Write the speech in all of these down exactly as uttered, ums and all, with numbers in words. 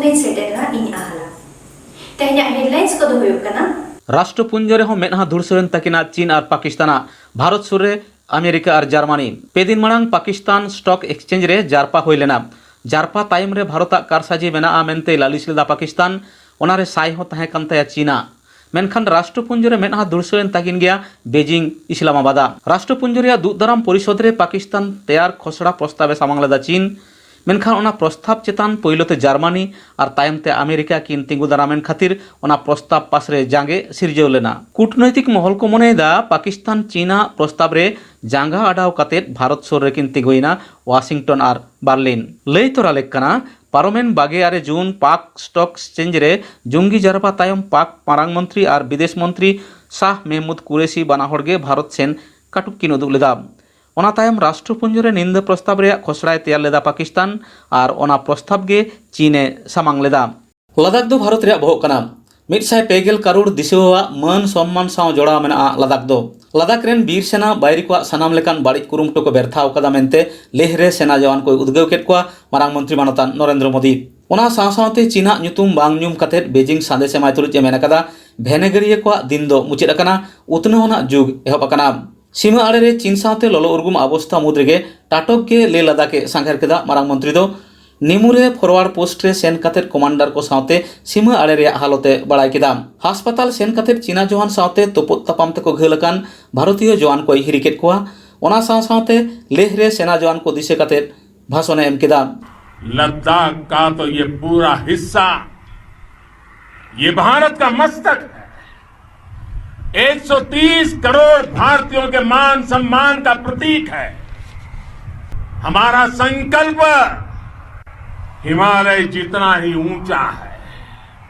ᱨᱤᱧ ᱥᱮᱴᱮᱨ ᱮᱱᱟ ᱤᱧ ᱟᱦᱞᱟ᱾ ᱛᱮᱦᱮᱧᱟᱜ headlines ᱠᱚᱫᱚ ᱦᱩᱭᱩᱜ ᱠᱟᱱᱟ᱾ ᱨᱟᱥᱴᱨᱚᱯᱩᱧᱡᱚ ᱨᱮᱦᱚᱸ ᱢᱮᱫᱦᱟ ᱫᱷᱩᱲᱥᱟᱹᱣᱮᱱ ᱛᱟᱹᱠᱤᱱᱟ ᱪᱤᱱ ᱟᱨ ᱯᱟᱠᱤᱥᱛᱟᱱᱟᱜ᱾ ᱵᱷᱟᱨᱚᱛ ᱥᱩᱨ ᱨᱮ ᱟᱢᱮᱨᱤᱠᱟ ᱟᱨ ᱡᱟᱨᱢᱟᱱᱤ᱾ ᱯᱮ ᱫᱤᱱ ᱢᱟᱲᱟᱝ ᱯᱟᱠᱤᱥᱛᱟᱱ stock exchange ᱨᱮ ᱡᱟᱨᱯᱟ ᱦᱩᱭ ᱞᱮᱱᱟ᱾ ᱡᱟᱨᱯᱟ ᱛᱟᱭᱚᱢ ᱨᱮ ᱵᱷᱟᱨᱚᱛᱟᱜ ᱠᱟᱨᱥᱟᱡᱤ ᱢᱮᱱᱟᱜᱼᱟ ᱢᱮᱱᱛᱮᱭ ᱞᱟᱹᱞᱤᱥ ᱞᱮᱫᱟ ᱯᱟᱠᱤᱥᱛᱟᱱ᱾ ᱚᱱᱟᱨᱮ ᱥᱟᱭ ᱦᱚᱸ ᱛᱟᱦᱮᱸ ᱠᱟᱱ ᱛᱟᱭᱟ ᱪᱤᱱᱟᱜ᱾ ᱢᱮᱱᱠᱷᱟᱱ ᱨᱟᱥᱴᱨᱚᱯᱩᱧᱡᱚ ᱨᱮ ᱢᱮᱫᱦᱟ ᱫᱷᱩᱲᱥᱟᱹᱣᱮᱱ ᱛᱟᱹᱠᱤᱱ ᱜᱮᱭᱟ ᱵᱮᱡᱤᱝ, ᱤᱥᱞᱟᱢᱟᱵᱟᱫᱟᱜ᱾ ᱨᱟᱥᱴᱨᱚᱯᱩᱧᱡᱚ ᱨᱮᱭᱟᱜ ᱫᱩᱜ ᱫᱟᱨᱟᱢ ᱯᱚᱨᱤᱥᱚᱫᱽ ᱨᱮ ᱯᱟᱠᱤᱥᱛᱟᱱ ᱛᱮᱭᱟᱨ ᱠᱷᱚᱥᱲᱟ ᱯᱨᱚᱥᱛᱟᱵ ᱮ ᱥᱟᱢᱟᱝ ᱞᱮᱫᱟ ᱪᱤᱱ᱾ ᱢᱮᱱᱠᱷᱟᱱ ᱚᱱᱟ ᱯᱨᱚᱥᱛᱟᱵ ᱪᱮᱛᱟᱱ ᱯᱳᱭᱞᱳ ᱛᱮ ᱡᱟᱨᱢᱟᱱᱤ ᱟᱨ ᱛᱟᱭᱚᱢ ᱛᱮ ᱟᱢᱮᱨᱤᱠᱟ ᱠᱤᱱ ᱛᱤᱸᱜᱩ ᱫᱟᱨᱟᱢᱮᱱ ᱠᱷᱟᱹᱛᱤᱨ ᱚᱱᱟ ᱯᱨᱚᱥᱛᱟᱵ ᱯᱟᱥ ᱨᱮ ᱡᱟᱸᱜᱮ ᱥᱤᱨᱡᱟᱹᱣ ᱞᱮᱱᱟ᱾ ᱠᱩᱴᱱᱳᱭᱛᱤᱠ ᱢᱚᱦᱚᱞ ᱠᱚ ᱢᱚᱱᱮᱭᱮᱫᱟ, ᱯᱟᱠᱤᱥᱛᱟᱱ ᱪᱤᱱᱟᱜ ᱯᱨᱚᱥᱛᱟᱵ ᱨᱮ ᱡᱟᱸᱜᱟ ᱟᱰᱟᱣ ᱠᱟᱛᱮ ᱵᱷᱟᱨᱚᱛ ᱥᱩᱨ ᱨᱮᱠᱤᱱ ᱛᱤᱸᱜᱩᱭᱮᱱᱟ ᱣᱟᱥᱤᱝᱴᱚᱱ ᱟᱨ ᱵᱟᱨᱞᱤᱱ᱾ ᱞᱟᱹᱭ ᱛᱚᱨᱟ ᱞᱮᱠ ᱠᱟᱱᱟ, ᱯᱟᱨᱚᱢᱮᱱ ᱵᱟᱜᱮ ᱟᱨᱮ ᱡᱩᱱ ᱯᱟᱠ stock exchange ᱨᱮ ᱡᱚᱝᱜᱤ ᱡᱟᱨᱯᱟ ᱛᱟᱭᱚᱢ ᱯᱟᱠ ᱢᱟᱨᱟᱝ ᱢᱚᱱᱛᱨᱤ ᱟᱨ ᱵᱤᱫᱮᱥ ᱢᱚᱱᱛᱨᱤ ᱥᱟᱦ ᱢᱮᱦᱢᱩᱫ ᱠᱩᱨᱮᱥᱤ ᱵᱟᱱᱟ ᱦᱚᱲ ᱜᱮ ᱵᱷᱟᱨᱚᱛ ᱥᱮᱱ ᱠᱟᱹᱴᱩᱵ ᱠᱤᱱ ᱩᱫᱩᱜ ᱞᱮᱫᱟ᱾ ᱚᱱᱟ ᱛᱟᱭᱚᱢ ᱨᱟᱥᱴᱨᱚᱯᱩᱧᱡᱚ ᱨᱮ ᱱᱤᱱᱫᱟᱹ ᱯᱨᱚᱥᱛᱟᱵ ᱨᱮᱭᱟᱜ ᱠᱷᱚᱥᱲᱟᱭ ᱛᱮᱭᱟᱨ ᱞᱮᱫᱟ ᱯᱟᱠᱤᱥᱛᱟᱱ ᱟᱨ ᱚᱱᱟ ᱯᱨᱚᱥᱛᱟᱵ ᱜᱮ ᱪᱤᱱ ᱮ ᱥᱟᱢᱟᱝ ᱞᱮᱫᱟ᱾ ᱞᱟᱫᱟᱠᱷ ᱫᱚ ᱵᱷᱟᱨᱚᱛ ᱨᱮᱭᱟᱜ ᱵᱚᱦᱚᱜ ᱠᱟᱱᱟ᱾ ᱢᱤᱫ ᱥᱟᱭ ᱯᱮ ᱜᱮᱞ ᱠᱟᱨᱳᱲ ᱫᱤᱥᱣᱟᱹᱣᱟᱜ ᱢᱟᱹᱱ ᱥᱚᱱᱢᱟᱱ ᱥᱟᱶ ᱡᱚᱲᱟᱣ ᱢᱮᱱᱟᱜᱼᱟ ᱞᱟᱫᱟᱠᱷ ᱫᱚ᱾ ᱞᱟᱫᱟᱠᱷ ᱨᱮᱱ ᱵᱤᱨ ᱥᱮᱱᱟ ᱵᱟᱹᱭᱨᱤ ᱠᱚᱣᱟᱜ ᱥᱟᱱᱟᱢ ᱞᱮᱠᱟᱱ ᱵᱟᱹᱲᱤᱡ ᱠᱩᱨᱩᱢᱩᱴᱩ ᱠᱚ ᱵᱮᱨᱛᱷᱟᱣ ᱟᱠᱟᱫᱟ ᱢᱮᱱᱛᱮ ᱞᱮᱦ ᱨᱮ ᱥᱮᱱᱟ ᱡᱚᱣᱟᱱ ᱠᱚᱭ ᱩᱫᱽᱜᱟᱹᱣ ᱠᱮᱫ ᱠᱚᱣᱟ ᱢᱟᱨᱟᱝ ᱢᱚᱱᱛᱨᱤ ᱢᱟᱱᱚᱛᱟᱱ ᱱᱚᱨᱮᱱᱫᱨᱚ ᱢᱳᱫᱤ᱾ ᱚᱱᱟ ᱥᱟᱶ ᱥᱟᱶᱛᱮ ᱪᱤᱱᱟᱜ ᱧᱩᱛᱩᱢ ᱵᱟᱝ ᱧᱩᱢ ᱠᱟᱛᱮ ᱵᱮᱡᱤᱝ ᱥᱟᱸᱫᱮᱥ ᱮᱢᱟᱭ ᱛᱩᱞᱩᱡ ᱮ ᱢᱮᱱ ᱟᱠᱟᱫᱟ, ᱵᱷᱮᱱᱮᱜᱟᱹᱨᱤᱭᱟᱹ ᱠᱚᱣᱟᱜ ᱫᱤᱱ ᱫᱚ ᱢᱩᱪᱟᱹᱫ ᱟᱠᱟᱱᱟ, ᱩᱛᱱᱟᱹᱣ ᱟᱱᱟᱜ ᱡᱩᱜᱽ ᱮᱦᱚᱵ ᱟᱠᱟᱱᱟ᱾ ᱥᱤᱢᱟᱹ ᱟᱲᱮ ᱨᱮ ᱪᱤᱱ ᱥᱟᱶᱛᱮ ᱞᱚᱞᱚ ᱩᱨᱜᱩᱢ ᱚᱵᱚᱥᱛᱷᱟ ᱢᱩᱫᱽ ᱨᱮᱜᱮ ᱴᱟᱴᱚᱠ ᱜᱮ ᱞᱮᱦ ᱞᱟᱫᱟᱠᱷ ᱮ ᱥᱟᱸᱜᱷᱟᱨ ᱠᱮᱫᱟ ᱢᱟᱨᱟᱝ ᱢᱚᱱᱛᱨᱤ ᱫᱚ᱾ ᱱᱤᱢᱩᱨᱮ forward post ᱨᱮ ᱥᱮᱱ ᱠᱟᱛᱮ ᱠᱚᱢᱟᱱᱰᱟᱨ ᱠᱚ ᱥᱟᱶᱛᱮ ᱥᱤᱢᱟᱹ ᱟᱲᱮ ᱨᱮᱭᱟᱜ ᱦᱟᱞᱚᱛ ᱮ ᱵᱟᱲᱟᱭ ᱠᱮᱫᱟ᱾ ᱦᱟᱥᱯᱟᱛᱟᱞ ᱥᱮᱱ ᱠᱟᱛᱮ ᱪᱤᱱᱟ ᱡᱚᱣᱟᱱ ᱥᱟᱶᱛᱮ ᱛᱩᱯᱩᱫ ᱛᱟᱯᱟᱢ ᱛᱮᱠᱚ ᱜᱷᱟᱹᱞ ᱟᱠᱟᱱ ᱵᱷᱟᱨᱚᱛᱤᱭᱚ ᱡᱚᱣᱟᱱ ᱠᱚᱭ ᱦᱤᱨᱤ ᱠᱮᱫ ᱠᱚᱣᱟ᱾ ᱚᱱᱟ ᱥᱟᱶ ᱥᱟᱶᱛᱮ ᱞᱮᱦ ᱨᱮ ᱥᱮᱱᱟ ᱡᱚᱣᱟᱱ ᱠᱚ ᱫᱤᱥᱟᱹ ᱠᱟᱛᱮ ᱵᱷᱟᱥᱚᱱ ᱮ ᱮᱢ ᱠᱮᱫᱟ᱾ लद्दाख का तो ये पूरा हिस्सा, ये भारत का मस्तक है। एक सौ तीस करोड़ भारतीयों के मान सम्मान का प्रतीक है। हमारा संकल्प हिमालय जितना ही ऊंचा है।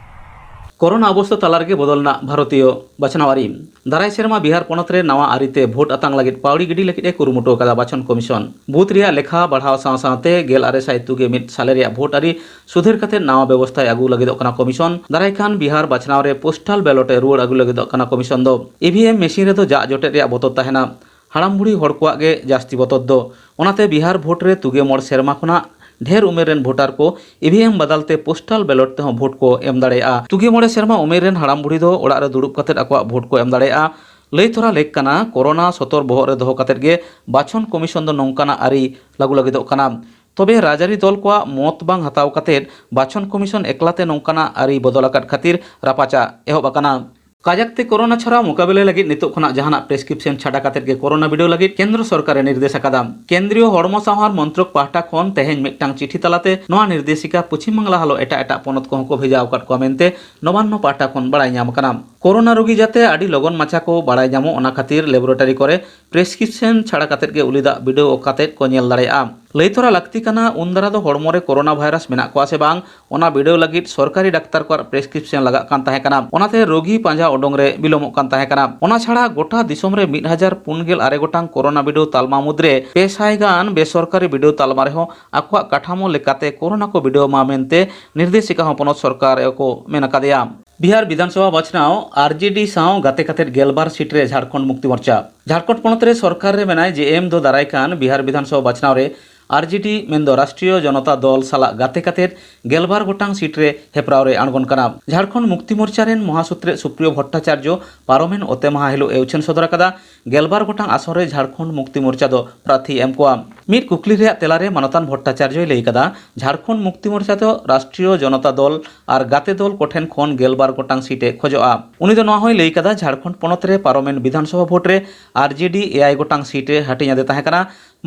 ᱠᱚᱨᱳᱱᱟ ᱚᱵᱚᱥᱛᱟ ᱛᱟᱞᱟ ᱨᱮᱜᱮ ᱵᱚᱫᱚᱞ ᱮᱱᱟ ᱵᱷᱟᱨᱚᱛᱤᱭᱚ ᱵᱟᱪᱷᱱᱟᱣ ᱟᱹᱨᱤ᱾ ᱫᱟᱨᱟᱭ ᱥᱮᱨᱢᱟ ᱵᱤᱦᱟᱨ ᱯᱚᱱᱚᱛ ᱨᱮ ᱱᱟᱣᱟ ᱟᱹᱨᱤᱛᱮ ᱵᱷᱳᱴ ᱟᱛᱟᱝ ᱞᱟᱹᱜᱤᱫ ᱯᱟᱹᱣᱲᱤ ᱜᱤᱰᱤ ᱞᱟᱹᱜᱤᱫ ᱮ ᱠᱩᱨᱩᱢᱩᱴᱩ ᱟᱠᱟᱫᱟ ᱵᱟᱪᱷᱚᱱ ᱠᱚᱢᱤᱥᱚᱱ᱾ ᱵᱩᱛᱷ ᱨᱮᱭᱟᱜ ᱞᱮᱠᱷᱟ ᱵᱟᱲᱦᱟᱣ ᱥᱟᱶ ᱥᱟᱶᱛᱮ ᱜᱮᱞ ᱟᱨᱮ ᱥᱟᱭ ᱛᱩᱜᱮ ᱢᱤᱫ ᱥᱟᱞᱮ ᱨᱮᱭᱟᱜ ᱵᱷᱳᱴ ᱟᱹᱨᱤ ᱥᱩᱫᱷᱟᱹᱨ ᱠᱟᱛᱮ ᱱᱟᱣᱟ ᱵᱮᱵᱚᱥᱛᱷᱟᱭ ᱟᱹᱜᱩ ᱞᱟᱹᱜᱤᱫᱚᱜ ᱠᱟᱱᱟ ᱠᱚᱢᱤᱥᱚᱱ᱾ ᱫᱟᱨᱟᱭ ᱠᱟᱱ ᱵᱤᱦᱟᱨ ᱵᱟᱪᱷᱱᱟᱣ ᱨᱮ postal ballot ᱮ ᱨᱩᱣᱟᱹᱲ ᱟᱹᱜᱩ ᱞᱟᱹᱜᱤᱫᱚᱜ ᱠᱟᱱᱟ ᱠᱚᱢᱤᱥᱚᱱ ᱫᱚ᱾ ᱤ ᱵᱷᱤ ᱮᱢ ᱢᱮᱥᱤᱱ ᱨᱮᱫᱚ ᱡᱟᱜ ᱡᱚᱴᱮᱫ ᱨᱮᱭᱟᱜ ᱵᱚᱛᱚᱨ ᱛᱟᱦᱮᱱᱟ᱾ ᱦᱟᱲᱟᱢ ᱵᱩᱲᱦᱤ ᱦᱚᱲ ᱠᱚᱣᱟᱜ ᱜᱮ ᱡᱟᱹᱥᱛᱤ ᱵᱚᱛᱚᱨ ᱫᱚ᱾ ᱚᱱᱟᱛᱮ ᱵᱤᱦᱟᱨ ᱵᱷᱳᱴ ᱨᱮ ᱛᱩᱜᱮ ᱢᱚᱬ ᱥᱮᱨᱢᱟ ᱠᱷᱚᱱᱟᱜ ᱰᱷᱮᱨ ᱩᱢᱮᱨ ᱨᱮᱱ ᱵᱷᱳᱴᱟᱨ ᱠᱚ ᱤᱵᱷᱤᱮᱢ ᱵᱟᱫᱟᱞ ᱛᱮ ᱯᱳᱥᱴᱟᱞ ᱵᱮᱞᱚᱴ ᱛᱮᱦᱚᱸ ᱵᱷᱳᱴ ᱠᱚ ᱮᱢ ᱫᱟᱲᱮᱭᱟᱜᱼᱟ᱾ ᱛᱩᱜᱮ ᱢᱚᱬᱮ ᱥᱮᱨᱢᱟ ᱩᱢᱮᱨ ᱨᱮᱱ ᱦᱟᱲᱟᱢ ᱵᱩᱲᱦᱤ ᱫᱚ ᱚᱲᱟᱜ ᱨᱮ ᱫᱩᱲᱩᱵ ᱠᱟᱛᱮ ᱟᱠᱚᱣᱟᱜ ᱵᱷᱳᱴ ᱠᱚ ᱮᱢ ᱫᱟᱲᱮᱭᱟᱜᱼᱟ᱾ ᱞᱟᱹᱭ ᱛᱚᱨᱟ ᱞᱮᱠ ᱠᱟᱱᱟ, ᱠᱳᱨᱳᱱᱟ ᱥᱚᱛᱚᱨ ᱵᱚᱦᱚᱜ ᱨᱮ ᱫᱚᱦᱚ ᱠᱟᱛᱮ ᱜᱮ ᱵᱟᱪᱷᱚᱱ ᱠᱚᱢᱤᱥᱚᱱ ᱫᱚ ᱱᱚᱝᱠᱟᱱᱟᱜ ᱟᱹᱨᱤ ᱞᱟᱹᱜᱩ ᱞᱟᱹᱜᱤᱫᱚᱜ ᱠᱟᱱᱟ᱾ ᱛᱚᱵᱮ ᱨᱟᱡᱽᱟᱹᱨᱤ ᱫᱚᱞ ᱠᱚᱣᱟᱜ ᱢᱚᱛ ᱵᱟᱝ ᱦᱟᱛᱟᱣ ᱠᱟᱛᱮ ᱵᱟᱪᱷᱚᱱ ᱠᱚᱢᱤᱥᱚᱱ ᱮᱠᱞᱟᱛᱮ ᱱᱚᱝᱠᱟᱱᱟᱜ ᱟᱹᱨᱤ ᱵᱚᱫᱚᱞ ᱟᱠᱟᱫ ᱠᱷᱟᱹᱛᱤᱨ ᱨᱟᱯᱟᱪᱟᱜ ᱮᱦᱚᱵ ᱟᱠᱟᱱᱟ᱾ ᱠᱟᱡᱟᱠ ᱛᱮ ᱠᱳᱨᱳᱱᱟ ᱪᱷᱟᱨᱟᱣ ᱢᱳᱠᱟᱵᱮᱞᱟ ᱞᱟᱹᱜᱤᱫ ᱱᱤᱛᱚᱜ ᱠᱷᱚᱱᱟᱜ ᱡᱟᱦᱟᱱᱟᱜ ᱯᱨᱮᱥᱠᱨᱤᱯᱥᱚᱱ ᱪᱷᱟᱰᱟ ᱠᱟᱛᱮ ᱜᱮ ᱠᱳᱨᱳᱱᱟ ᱵᱤᱰᱟᱹᱣ ᱞᱟᱹᱜᱤᱫ ᱠᱮᱱᱫᱨᱚ ᱥᱚᱨᱠᱟᱨᱮ ᱱᱤᱨᱫᱮᱥ ᱟᱠᱟᱫᱟ᱾ ᱠᱮᱱᱫᱨᱤᱭᱚ ᱦᱚᱲᱢᱚ ᱥᱟᱶᱟᱨ ᱢᱚᱱᱛᱨᱚᱠ ᱯᱟᱦᱴᱟ ᱠᱷᱚᱱ ᱛᱮᱦᱮᱧ ᱢᱤᱫᱴᱟᱝ ᱪᱤᱴᱷᱤ ᱛᱟᱞᱟᱛᱮ ᱱᱚᱣᱟ ᱱᱤᱨᱫᱮᱥᱤᱠᱟ ᱯᱚᱪᱷᱤᱢ ᱵᱟᱝᱞᱟ ᱦᱟᱞᱚ ᱮᱴᱟᱜ ᱮᱴᱟᱜ ᱯᱚᱱᱚᱛ ᱠᱚᱦᱚᱸ ᱠᱚ ᱵᱷᱮᱡᱟ ᱟᱠᱟᱫ ᱠᱚᱣᱟ ᱢᱮᱱᱛᱮ ᱱᱚᱵᱟᱱᱱᱚ ᱯᱟᱦᱴᱟ ᱠᱷᱚᱱ ᱵᱟᱲᱟᱭ ᱧᱟᱢ ᱟᱠᱟᱱᱟ᱾ ᱠᱳᱨᱳᱱᱟ ᱨᱳᱜᱤ ᱡᱟᱛᱮ ᱟᱹᱰᱤ ᱞᱚᱜᱚᱱ ᱢᱟᱪᱷᱟ ᱠᱚ ᱵᱟᱲᱟᱭ ᱧᱟᱢᱚᱜ, ᱚᱱᱟ ᱠᱷᱟᱹᱛᱤᱨ ᱞᱮᱵᱳᱨᱮᱴᱟᱨᱤ ᱠᱚᱨᱮ ᱯᱨᱮᱥᱠᱨᱤᱯᱥᱚᱱ ᱪᱷᱟᱲᱟ ᱠᱟᱛᱮᱫ ᱜᱮ ᱩᱞᱤᱫᱟᱜ ᱵᱤᱰᱟᱹᱣ ᱠᱟᱛᱮᱫ ᱠᱚ ᱧᱮᱞ ᱫᱟᱲᱮᱭᱟᱜᱼᱟ᱾ ᱞᱟᱹᱭ ᱛᱚᱨᱟ ᱞᱟᱹᱠᱛᱤ ᱠᱟᱱᱟ, ᱩᱱ ᱫᱟᱨᱟ ᱫᱚ ᱦᱚᱲᱢᱚ ᱨᱮ ᱠᱳᱨᱳᱱᱟ ᱵᱷᱟᱭᱨᱟᱥ ᱢᱮᱱᱟᱜ ᱠᱚᱣᱟ ᱥᱮ ᱵᱟᱝ, ᱚᱱᱟ ᱵᱤᱰᱟᱹᱣ ᱞᱟᱹᱜᱤᱫ ᱥᱚᱨᱠᱟᱨᱤ ᱰᱟᱠᱛᱟᱨ ᱠᱚᱣᱟᱜ ᱯᱨᱮᱥᱠᱨᱤᱯᱥᱚᱱ ᱞᱟᱜᱟᱜ ᱠᱟᱱ ᱛᱟᱦᱮᱸ ᱠᱟᱱᱟ᱾ ᱚᱱᱟᱛᱮ ᱨᱳᱜᱤ ᱯᱟᱸᱡᱟ ᱩᱰᱩᱝ ᱨᱮ ᱵᱤᱞᱚᱢᱚᱜ ᱠᱟᱱ ᱛᱟᱦᱮᱸ ᱠᱟᱱᱟ᱾ ᱚᱱᱟ ᱪᱷᱟᱲᱟ ᱜᱚᱴᱟ ᱫᱤᱥᱚᱢ ᱨᱮ ᱢᱤᱫ ᱦᱟᱡᱟᱨ ᱯᱩᱱ ᱜᱮᱞ ᱟᱨᱮ ᱜᱚᱴᱟᱝ ᱠᱳᱨᱳᱱᱟ ᱵᱤᱰᱟᱹᱣ ᱛᱟᱞᱢᱟ ᱢᱩᱫᱽᱨᱮ ᱯᱮ ᱥᱟᱭ ᱜᱟᱱ ᱵᱮᱥᱚᱨᱠᱟᱨᱤ ᱵᱤᱰᱟᱹᱣ ᱛᱟᱞᱢᱟ ᱨᱮᱦᱚᱸ ᱟᱠᱚᱣᱟᱜ ᱠᱟᱴᱷᱟᱢᱳ ᱞᱮᱠᱟᱛᱮ ᱠᱳᱨᱳᱱᱟ ᱠᱚ ᱵᱤᱰᱟᱹᱣ ᱢᱟ ᱢᱮᱱᱛᱮ ᱱᱤᱨᱫᱮᱥᱤᱠᱟ ᱦᱚᱸ ᱯᱚᱱᱚᱛ ᱥᱚᱨᱠᱟᱨ ᱠᱚ ᱢᱮᱱ ᱟᱠᱟᱫᱮᱭᱟ᱾ ᱵᱤᱦᱟᱨ ᱵᱤᱫᱷᱟᱱᱥᱚᱵᱷᱟ ᱵᱟᱪᱷᱱᱟᱣ, ᱟᱨᱡᱮᱰᱤ ᱥᱟᱶ ᱜᱟᱛᱮ ᱠᱟᱛᱮᱫ ᱜᱮᱞᱵᱟᱨ ᱥᱤᱴ ᱨᱮ ᱡᱷᱟᱲᱠᱷᱚᱸᱰ ᱢᱩᱠᱛᱤ ᱢᱳᱨᱪᱟ᱾ ᱡᱷᱟᱲᱠᱷᱚᱸᱰ ᱯᱚᱱᱚᱛ ᱨᱮ ᱥᱚᱨᱠᱟᱨ ᱨᱮ ᱢᱮᱱᱟᱭ ᱡᱮ ᱮᱢ ᱫᱚ ᱫᱟᱨᱟᱭ ᱠᱟᱱ ᱵᱤᱦᱟᱨ ᱵᱤᱫᱷᱟᱱᱥᱚᱵᱷᱟ ᱵᱟᱪᱷᱱᱟᱣ ᱨᱮ ᱟᱨᱡᱮᱰᱤ ᱢᱮᱱᱫᱚ ᱨᱟᱥᱴᱨᱤᱭᱚ ᱡᱚᱱᱚᱛᱟ ᱫᱚᱞ ᱥᱟᱞᱟᱜ ᱜᱟᱛᱮ ᱠᱟᱛᱮᱫ ᱜᱮᱞᱵᱟᱨ ᱜᱚᱴᱟᱝ ᱥᱤᱴ ᱨᱮ ᱦᱮᱯᱨᱟᱣ ᱨᱮ ᱟᱬᱜᱚᱱ ᱠᱟᱱᱟ᱾ ᱡᱷᱟᱲᱠᱷᱚᱸᱰ ᱢᱩᱠᱛᱤ ᱢᱳᱨᱪᱟ ᱨᱮᱱ ᱢᱚᱦᱟᱥᱩᱛᱨᱮᱫ ᱥᱩᱯᱨᱤᱭᱚ ᱵᱷᱚᱴᱴᱟᱪᱟᱨᱡᱚ ᱯᱟᱨᱚᱢᱮᱱ ᱚᱛᱮ ᱢᱟᱦᱟ ᱦᱤᱞᱳᱜ ᱮ ᱩᱪᱷᱟᱹᱱ ᱥᱚᱫᱚᱨ ᱟᱠᱟᱫᱟ, ᱜᱮᱞᱵᱟᱨ ᱜᱚᱴᱟᱝ ᱟᱥᱚᱱ ᱨᱮ ᱡᱷᱟᱲᱠᱷᱚᱸᱰ ᱢᱩᱠᱛᱤ ᱢᱳᱨᱪᱟ ᱫᱚ ᱯᱨᱟᱨᱛᱷᱤ ᱮᱢ ᱠᱚᱣᱟ᱾ ᱢᱤᱫ ᱠᱩᱠᱞᱤ ᱨᱮᱭᱟᱜ ᱛᱮᱞᱟ ᱨᱮ ᱢᱟᱱᱚᱛᱟᱱ ᱵᱷᱚᱴᱴᱟᱪᱟᱨᱡᱚᱭ ᱞᱟᱹᱭ ᱠᱟᱫᱟ, ᱡᱷᱟᱲᱠᱷᱚᱸᱰ ᱢᱩᱠᱛᱤ ᱢᱳᱨᱪᱟ ᱫᱚ ᱨᱟᱥᱴᱨᱤᱭᱚ ᱡᱚᱱᱚᱛᱟ ᱫᱚᱞ ᱟᱨ ᱜᱟᱛᱮ ᱫᱚᱞ ᱠᱚᱴᱷᱮᱱ ᱠᱷᱚᱱ ᱜᱮᱞᱵᱟᱨ ᱜᱚᱴᱟᱝ ᱥᱤᱴ ᱮ ᱠᱷᱚᱡᱚᱜᱼᱟ᱾ ᱩᱱᱤ ᱫᱚ ᱱᱚᱣᱟ ᱦᱚᱸᱭ ᱞᱟᱹᱭ ᱠᱟᱫᱟ, ᱡᱷᱟᱲᱠᱷᱚᱸᱰ ᱯᱚᱱᱚᱛ ᱨᱮ ᱯᱟᱨᱚᱢᱮᱱ ᱵᱤᱫᱷᱟᱱᱥᱚᱵᱷᱟ ᱵᱷᱳᱴ ᱨᱮ ᱟᱨᱡᱮᱰᱤ ᱮᱭᱟᱭ ᱜᱚᱴᱟᱝ ᱥᱤᱴ ᱮ ᱦᱟᱹᱴᱤᱧ ᱟᱫᱮ ᱛᱟᱦᱮᱸ ᱠᱟᱱᱟ᱾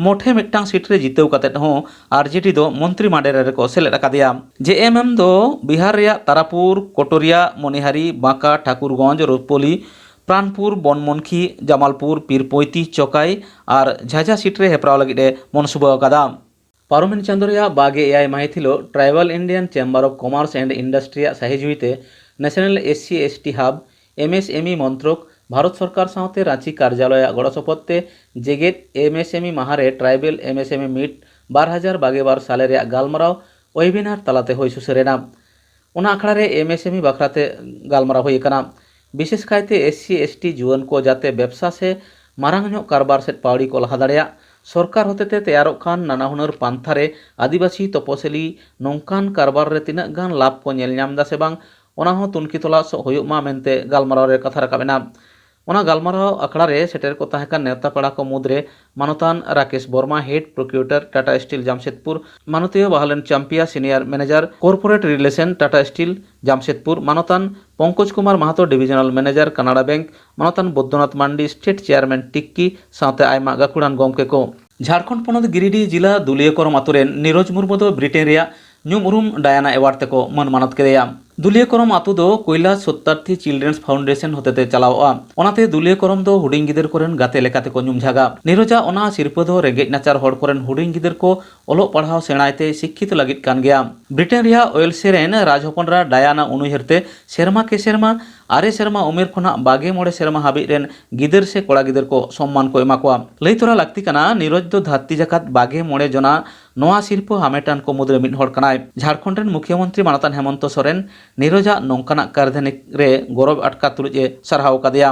ᱢᱚᱴᱷᱮ ᱢᱤᱫᱴᱟᱝ ᱥᱤᱴ ᱨᱮ ᱡᱤᱛᱟᱹᱣ ᱠᱟᱛᱮᱫ ᱦᱚᱸ ᱟᱨᱡᱮᱰᱤ ᱫᱚ ᱢᱚᱱᱛᱨᱤ ᱢᱟᱰᱮᱨ ᱨᱮᱠᱚ ᱥᱮᱞᱮᱫ ᱟᱠᱟᱫᱮᱭᱟ᱾ ᱡᱮ ᱮᱢ ᱮᱢ ᱫᱚ ᱵᱤᱦᱟᱨ ᱨᱮᱭᱟᱜ ᱛᱟᱨᱟᱯᱩᱨ, ᱠᱚᱴᱚᱨᱤᱭᱟ, ᱢᱚᱱᱤᱦᱟᱨᱤ, ᱵᱟᱸᱠᱟ, ᱴᱷᱟᱠᱩᱨᱜᱚᱸᱡᱽ, ᱨᱩᱯᱚᱞᱤ, ᱯᱨᱟᱱᱯᱩᱨ, ᱵᱚᱱᱢᱚᱱᱠᱷᱤ, ᱡᱟᱢᱟᱞᱯᱩᱨ, ᱯᱤᱨᱯᱚᱭᱛᱤ, ᱪᱚᱠᱟᱭ ᱟᱨ ᱡᱷᱟᱡᱟ ᱥᱤᱴ ᱨᱮ ᱦᱮᱯᱨᱟᱣ ᱞᱟᱹᱜᱤᱫ ᱮ ᱢᱚᱱᱥᱩᱵᱟᱹ ᱟᱠᱟᱫᱟ᱾ ᱯᱟᱨᱚᱢᱮᱱ ᱪᱟᱸᱫᱳ ᱨᱮᱭᱟᱜ ᱵᱟᱜᱮ ᱮᱭᱟᱭ ᱢᱟᱹᱦᱤᱛ ᱦᱤᱞᱳᱜ Tribal Indian Chamber of Commerce and Industry ᱟᱜ ᱥᱟᱹᱦᱤᱡᱩᱦᱤ ᱛᱮ National S C S T Hub, M S M E ᱢᱚᱱᱛᱨᱚᱠ, Bharat ᱥᱚᱨᱠᱟᱨ ᱥᱟᱶᱛᱮ ᱨᱟᱸᱪᱤ ᱠᱟᱨᱡᱟᱞᱚᱭ ᱟᱜ ᱜᱚᱲᱚ ᱥᱚᱯᱚᱦᱚᱫ ᱛᱮ ᱡᱮᱜᱮᱛ M S M E ᱢᱟᱦᱟ ᱨᱮ Tribal M S M E Meet ᱵᱟᱨ ᱦᱟᱡᱟᱨ ᱵᱟᱜᱮ ᱵᱟᱨ ᱥᱟᱞᱮ ᱨᱮᱭᱟᱜ ᱜᱟᱞᱢᱟᱨᱟᱣ webinar ᱛᱟᱞᱟᱛᱮ ᱦᱩᱭ ᱥᱩᱥᱟᱹᱨ ᱮᱱᱟ᱾ ᱚᱱᱟ ᱟᱠᱷᱲᱟ ᱨᱮ M S M E ᱵᱟᱠᱷᱨᱟ ᱛᱮ ᱜᱟᱞᱢᱟᱨᱟᱣ ᱦᱩᱭ ᱟᱠᱟᱱᱟ᱾ ᱵᱤᱥᱮᱥ ᱠᱟᱭᱛᱮ S C S T ᱡᱩᱣᱟᱹᱱ ᱠᱚ ᱡᱟᱛᱮ ᱵᱮᱵᱽᱥᱟ ᱥᱮ ᱢᱟᱨᱟᱝ ᱧᱚᱜ ᱠᱟᱨᱵᱟᱨ ᱥᱮᱫ ᱯᱟᱹᱣᱲᱤ ᱠᱚ ᱞᱟᱦᱟ ᱫᱟᱲᱮᱭᱟᱜ, ᱥᱚᱨᱠᱟᱨ ᱦᱚᱛᱮᱛᱮ ᱛᱮᱭᱟᱨᱚᱜ ᱠᱟᱱ ᱱᱟᱱᱟ ᱦᱩᱱᱟᱹᱨ ᱯᱟᱱᱛᱷᱟ ᱨᱮ ᱟᱹᱫᱤᱵᱟᱹᱥᱤ ᱛᱚᱯᱚᱥᱤᱞᱤ ᱱᱚᱝᱠᱟᱱ ᱠᱟᱨᱵᱟᱨ ᱨᱮ ᱛᱤᱱᱟᱹᱜ ᱜᱟᱱ ᱞᱟᱵᱷ ᱠᱚ ᱧᱮᱞ ᱧᱟᱢ ᱮᱫᱟ ᱥᱮ ᱵᱟᱝ, ᱚᱱᱟ ᱦᱚᱸ ᱛᱩᱱᱠᱷᱤ ᱛᱚᱞᱟᱥ ᱦᱩᱭᱩᱜ ᱢᱟ ᱢᱮᱱᱛᱮ ᱜᱟᱞᱢᱟᱨᱟᱣ ᱨᱮ ᱠᱟᱛᱷᱟ ᱨᱟᱠᱟᱵ ᱮᱱᱟ᱾ ᱚᱱᱟ ᱜᱟᱞᱢᱟᱨᱟᱣ ᱟᱠᱷᱲᱟ ᱨᱮ ᱥᱮᱴᱮᱨ ᱠᱚ ᱛᱟᱦᱮᱸ ᱠᱟᱱ ᱱᱮᱣᱛᱟ ᱯᱮᱲᱟ ᱠᱚ ᱢᱩᱫᱽᱨᱮ ᱢᱟᱱᱚᱛᱟᱱ Rakesh Barma, head procurement, Tata steel Jamshedpur, ᱢᱟᱱᱚᱛᱤᱭᱟᱹ Bahalen Champia, senior manager, corporate relation, Tata steel Jamshedpur, ᱢᱟᱱᱚᱛᱟᱱ Pankaj Kumar Mahato, divisional manager, Canara bank, ᱢᱟᱱᱚᱛᱟᱱ ᱵᱳᱫᱽᱫᱚᱱᱟᱛᱷ ᱢᱟᱱᱰᱤ, ᱥᱴᱮᱴ ᱪᱮᱭᱟᱨᱢᱮᱱ ᱴᱤᱠᱠᱤ ᱥᱟᱶᱛᱮ ᱟᱭᱢᱟ ᱜᱟᱹᱠᱷᱩᱲᱟᱱ ᱜᱚᱢᱠᱮ ᱠᱚ᱾ ᱡᱷᱟᱲᱠᱷᱚᱸᱰ ᱯᱚᱱᱚᱛ ᱜᱤᱨᱤᱰᱤ ᱡᱤᱞᱟ ᱫᱩᱞᱤᱭᱟᱹᱠᱚᱨᱚᱢ ᱟᱛᱳ ᱨᱮᱱ ᱱᱤᱨᱳᱡᱽ ᱢᱩᱨᱢᱩ ᱫᱚ ᱵᱨᱤᱴᱮᱱ ᱨᱮᱭᱟᱜ ᱧᱩᱢ ᱩᱨᱩᱢ ᱰᱟᱭᱟᱱᱟ ᱮᱣᱟᱨᱰ ᱛᱮᱠᱚ ᱢᱟᱹᱱ ᱢᱟᱱᱚᱛ ᱠᱮᱫᱮᱭᱟ᱾ ᱫᱩᱞᱤᱭᱟᱹᱠᱚᱨᱚᱢ ᱟᱛᱳ ᱫᱚ ᱠᱳᱭᱞᱟᱥ ᱥᱚᱛᱛᱟᱨᱛᱷᱤ ᱪᱤᱞᱰᱨᱮᱱᱥ ᱯᱷᱟᱣᱩᱱᱰᱮᱥᱚᱱ ᱦᱚᱛᱮᱛᱮ ᱪᱟᱞᱟᱣᱚᱜᱼᱟ᱾ ᱚᱱᱟᱛᱮ ᱫᱩᱞᱤᱭᱟᱹᱠᱚᱨᱚᱢ ᱫᱚ ᱦᱩᱰᱤᱧ ᱜᱤᱫᱟᱹᱨ ᱠᱚᱨᱮᱱ ᱜᱟᱛᱮ ᱞᱮᱠᱟᱛᱮ ᱠᱚ ᱧᱩᱢ ᱡᱷᱟᱜᱟ᱾ ᱱᱤᱨᱳᱡᱟᱜ ᱚᱱᱟ ᱥᱤᱨᱯᱟᱹ ᱫᱚ ᱨᱮᱸᱜᱮᱡ ᱱᱟᱪᱟᱨ ᱦᱚᱲ ᱠᱚᱨᱮᱱ ᱦᱩᱰᱤᱧ ᱜᱤᱫᱟᱹᱨ ᱠᱚ ᱚᱞᱚᱜ ᱯᱟᱲᱦᱟᱣ ᱥᱮᱬᱟᱭ ᱛᱮ ᱥᱤᱠᱠᱷᱤᱛ ᱞᱟᱹᱜᱤᱫ ᱠᱟᱱ ᱜᱮᱭᱟ᱾ ᱵᱨᱤᱴᱮᱱ ᱨᱮᱭᱟᱜ ᱳᱭᱮᱞᱥᱮ ᱨᱮᱱ ᱨᱟᱡᱽ ᱦᱚᱯᱚᱱ ᱮᱨᱟ ᱰᱟᱭᱟᱱᱟ ᱩᱱᱩᱭᱦᱟᱹᱨ ᱛᱮ ᱥᱮᱨᱢᱟ ᱠᱮ ᱥᱮᱨᱢᱟ ᱟᱨᱮ ᱥᱮᱨᱢᱟ ᱩᱢᱮᱨ ᱠᱷᱚᱱᱟᱜ ᱵᱟᱜᱮ ᱢᱚᱬᱮ ᱥᱮᱨᱢᱟ ᱦᱟᱹᱵᱤᱡ ᱨᱮᱱ ᱜᱤᱫᱟᱹᱨ ᱥᱮ ᱠᱚᱲᱟ ᱜᱤᱫᱟᱹᱨ ᱠᱚ ᱥᱚᱢᱢᱟᱱ ᱠᱚ ᱮᱢᱟ ᱠᱚᱣᱟ᱾ ᱞᱟᱹᱭ ᱛᱚᱨᱟ ᱞᱟᱹᱠᱛᱤ ᱠᱟᱱᱟ, ᱱᱤᱨᱳᱡᱽ ᱫᱚ ᱫᱷᱟᱹᱨᱛᱤ ᱡᱟᱠᱟᱛ ᱵᱟᱜᱮ ᱢᱚᱬᱮ ᱡᱚᱱᱟ ᱱᱚᱣᱟ ᱥᱤᱨᱯᱟᱹ ᱦᱟᱢᱮᱴᱟᱱ ᱠᱚ ᱢᱩᱫᱽᱨᱮ ᱢᱤᱫ ᱦᱚᱲ ᱠᱟᱱᱟᱭ᱾ ᱡᱷᱟᱲᱠᱷᱚᱸᱰ ᱨᱮᱱ ᱢᱩᱠᱷᱭᱟᱹᱢᱚᱱᱛᱨᱤ ᱢᱟᱱᱚᱛᱟᱱ ᱦᱮᱢᱚᱱᱛᱚ ᱥᱚᱨᱮᱱ ᱱᱤᱨᱳᱡᱟᱜ ᱱᱚᱝᱠᱟᱱᱟᱜ ᱠᱟᱹᱨᱫᱷᱟᱹᱱᱤ ᱨᱮ ᱜᱚᱨᱚᱵᱽ ᱟᱴᱠᱟᱨ ᱛᱩᱞᱩᱡ ᱮ ᱥᱟᱨᱦᱟᱣ ᱟᱠᱟᱫᱮᱭᱟ᱾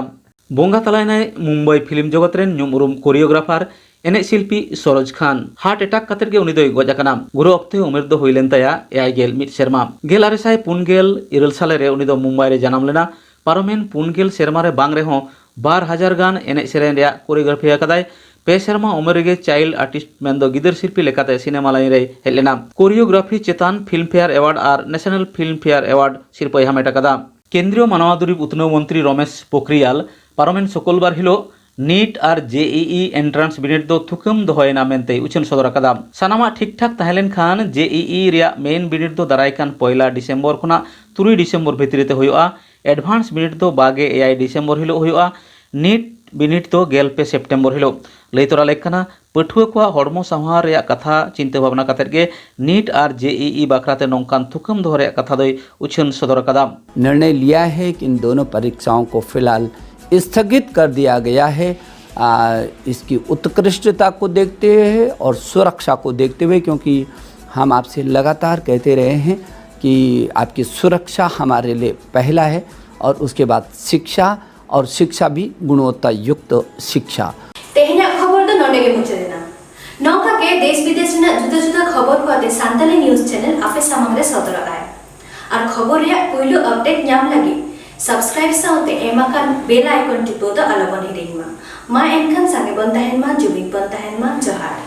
ᱵᱚᱸᱜᱟ ᱛᱟᱞᱟᱭᱮᱱᱟᱭ ᱢᱩᱢᱵᱟᱭ ᱯᱷᱤᱞᱢ ᱡᱚᱜᱚᱛ ᱨᱮᱱ ᱧᱩᱢ ᱩᱨᱩᱢ ᱠᱳᱨᱤᱭᱳᱜᱨᱟᱯᱷᱟᱨ, ᱮᱱᱮᱡ ᱥᱤᱞᱯᱤ ᱥᱚᱨᱳᱡᱽ ᱠᱷᱟᱱ᱾ ᱦᱟᱨᱴ ᱮᱴᱟᱠ ᱠᱟᱛᱮᱫ ᱜᱮ ᱩᱱᱤ ᱫᱚᱭ ᱜᱚᱡ ᱟᱠᱟᱱᱟ᱾ ᱜᱩᱨᱩ ᱚᱠᱛᱮ ᱩᱢᱮᱨ ᱫᱚ ᱦᱩᱭ ᱞᱮᱱ ᱛᱟᱭᱟ ᱮᱭᱟᱭ ᱜᱮᱞ ᱢᱤᱫ ᱥᱮᱨᱢᱟ᱾ ᱜᱮᱞ ᱟᱨᱮ ᱥᱟᱭ ᱯᱩᱱ ᱜᱮᱞ ᱤᱨᱟᱹᱞ ᱥᱟᱞᱮ ᱨᱮ ᱩᱱᱤ ᱫᱚ ᱢᱩᱢᱵᱟᱭ ᱨᱮ ᱡᱟᱱᱟᱢ ᱞᱮᱱᱟ᱾ ᱯᱟᱨᱚᱢᱮᱱ ᱯᱩᱱ ᱜᱮᱞ ᱥᱮᱨᱢᱟ ᱨᱮ ᱵᱟᱝ ᱨᱮᱦᱚᱸ ᱵᱟᱨ ᱦᱟᱡᱟᱨ ᱜᱟᱱ ᱮᱱᱮᱡ ᱥᱮᱨᱮᱧ ᱨᱮᱭᱟᱜ ᱠᱳᱨᱤᱭᱳᱜᱨᱟᱯᱷᱤ ᱟᱠᱟᱫᱟᱭ᱾ ᱯᱮ ᱥᱮᱨᱢᱟ ᱩᱢᱮᱨ ᱨᱮᱜᱮ ᱪᱟᱭᱤᱞᱰ ᱟᱨᱴᱤᱥᱴ ᱢᱮᱱᱫᱚ ᱜᱤᱫᱟᱹᱨ ᱥᱤᱞᱯᱤ ᱞᱮᱠᱟᱛᱮ ᱥᱤᱱᱮᱢᱟ ᱞᱟᱭᱤᱱ ᱨᱮᱭ ᱦᱮᱡ ᱞᱮᱱᱟ᱾ ᱠᱳᱨᱤᱭᱳᱜᱨᱟᱯᱷᱤ ᱪᱮᱛᱟᱱ ᱯᱷᱤᱞᱢ ᱯᱷᱮᱭᱟᱨ ᱮᱣᱟᱨᱰ ᱟᱨ ᱱᱮᱥᱱᱟᱞ ᱯᱷᱤᱞᱢ ᱯᱷᱮᱭᱟᱨ ᱮᱣᱟᱨᱰ ᱥᱤᱨᱯᱟᱹᱭ ᱦᱟᱢᱮᱴ ᱟᱠᱟᱫᱟ᱾ ᱠᱮᱱᱫᱨᱤᱭᱚ ᱢᱟᱱᱣᱟ ᱫᱩᱨᱤᱵᱽ ᱩᱛᱱᱟᱹᱣ ᱢᱚᱱᱛᱨᱤ ᱨᱚᱢᱮᱥ ᱯᱳᱠᱷᱨᱤᱭᱟᱞ ᱯᱟᱨᱚᱢᱮᱱ ᱥᱩᱠᱚᱞᱵᱟᱨ ᱦᱤᱞᱳᱜ ᱱᱤᱴ ᱟᱨ ᱡᱮᱤᱤ ᱮᱱᱴᱨᱟᱱᱥ ᱵᱤᱱᱤᱰ ᱫᱚ ᱛᱷᱩᱠᱟᱹᱢ ᱫᱚᱦᱚᱭᱮᱱᱟ ᱢᱮᱱᱛᱮᱭ ᱩᱪᱷᱟᱹᱱ ᱥᱚᱫᱚᱨ ᱟᱠᱟᱫᱟ᱾ ᱥᱟᱱᱟᱢᱟᱜ ᱴᱷᱤᱠ ᱴᱷᱟᱠ ᱛᱟᱦᱮᱸ ᱞᱮᱱᱠᱷᱟᱱ ᱡᱮᱤᱤ ᱨᱮᱭᱟᱜ ᱢᱮᱭᱤᱱ ᱵᱤᱱᱤᱰ ᱫᱚ ᱫᱟᱨᱟᱭ ᱠᱟᱱ ᱯᱚᱭᱞᱟ ᱰᱤᱥᱮᱢᱵᱚᱨ ᱠᱷᱚᱱᱟᱜ ᱛᱩᱨᱩᱭ ᱰᱤᱥᱮᱢᱵᱚᱨ ᱵᱷᱤᱛᱨᱤ ᱛᱮ ᱦᱩᱭᱩᱜᱼᱟ᱾ ᱮᱰᱵᱷᱟᱱᱥ ᱵᱤᱱᱤᱰ ᱫᱚ ᱵᱟᱜᱮ ᱮᱭᱟᱭ ᱰᱤᱥᱮᱢᱵᱚᱨ ᱦᱤᱞᱳᱜ ᱦᱩᱭᱩᱜᱼᱟ᱾ ᱱᱤᱴ ᱵᱤᱱᱤᱰ ᱫᱚ ᱜᱮᱞ ᱯᱮ ᱥᱮᱯᱴᱮᱢᱵᱚᱨ ᱦᱤᱞᱳᱜ᱾ ᱞᱟᱹᱭ ᱛᱚᱨᱟ ᱞᱮᱠ ᱠᱟᱱᱟ, ᱯᱟᱹᱴᱷᱩᱣᱟᱹ ᱠᱚᱣᱟᱜ ᱦᱚᱲᱢᱚ ᱥᱟᱶᱟᱨ ᱨᱮᱭᱟᱜ ᱠᱟᱛᱷᱟ ᱪᱤᱱᱛᱟᱹ ᱵᱷᱟᱵᱽᱱᱟ ᱠᱟᱛᱮᱫ ᱜᱮ ᱱᱤᱴ ᱟᱨ ᱡᱮᱤᱤ ᱵᱟᱠᱷᱨᱟ ᱛᱮ ᱱᱚᱝᱠᱟᱱ ᱛᱷᱩᱠᱟᱹᱢ ᱫᱚᱦᱚ ᱨᱮᱭᱟᱜ ᱠᱟᱛᱷᱟ ᱫᱚᱭ ᱩᱪᱷᱟᱹᱱ ᱥᱚᱫᱚᱨ ᱟᱠᱟᱫᱟ᱾ निर्णय लिया है कि इन दोनों परीक्षाओं को फिलहाल स्थगित कर दिया गया है, आ, इसकी उत्कृष्टता को देखते हुए और सुरक्षा को देखते हुए, क्योंकि हम आपसे लगातार कहते रहे हैं कि आपकी सुरक्षा हमारे लिए पहला है और उसके बाद शिक्षा, और शिक्षा भी गुणवत्ता युक्त शिक्षा। ᱛᱮᱦᱮᱧᱟᱜ ᱠᱷᱚᱵᱚᱨ ᱫᱚ ᱱᱚᱰᱮ ᱜᱮ ᱢᱩᱪᱟᱹᱫ ᱮᱱᱟ᱾ ᱠᱟᱛᱮ ᱥᱟᱱᱛᱟᱞᱤ news channel ᱟᱯᱮ ᱥᱟᱢᱟᱝ ᱨᱮ ᱥᱚᱫᱚᱨᱚᱜᱼᱟᱭ᱾ ᱟᱨ ᱠᱷᱚᱵᱚᱨ ᱨᱮᱭᱟᱜ ᱯᱩᱭᱞᱩ update ᱧᱟᱢ ᱞᱟᱹᱜᱤᱫ subscribe ᱥᱟᱶᱛᱮ ᱮᱢ ᱟᱠᱟᱱ bell icon ᱴᱤᱯᱟᱹᱣ ᱫᱚ ᱟᱞᱚᱵᱚᱱ ᱦᱤᱲᱤᱧ ᱢᱟ᱾ ᱢᱟ ᱮᱱᱠᱷᱟᱱ ᱥᱟᱸᱜᱮ ᱵᱚᱱ ᱛᱟᱦᱮᱱ ᱢᱟ, ᱡᱩᱢᱤᱫ ᱵᱚᱱ ᱛᱟᱦᱮᱱ ᱢᱟ᱾ ᱡᱚᱦᱟᱨ᱾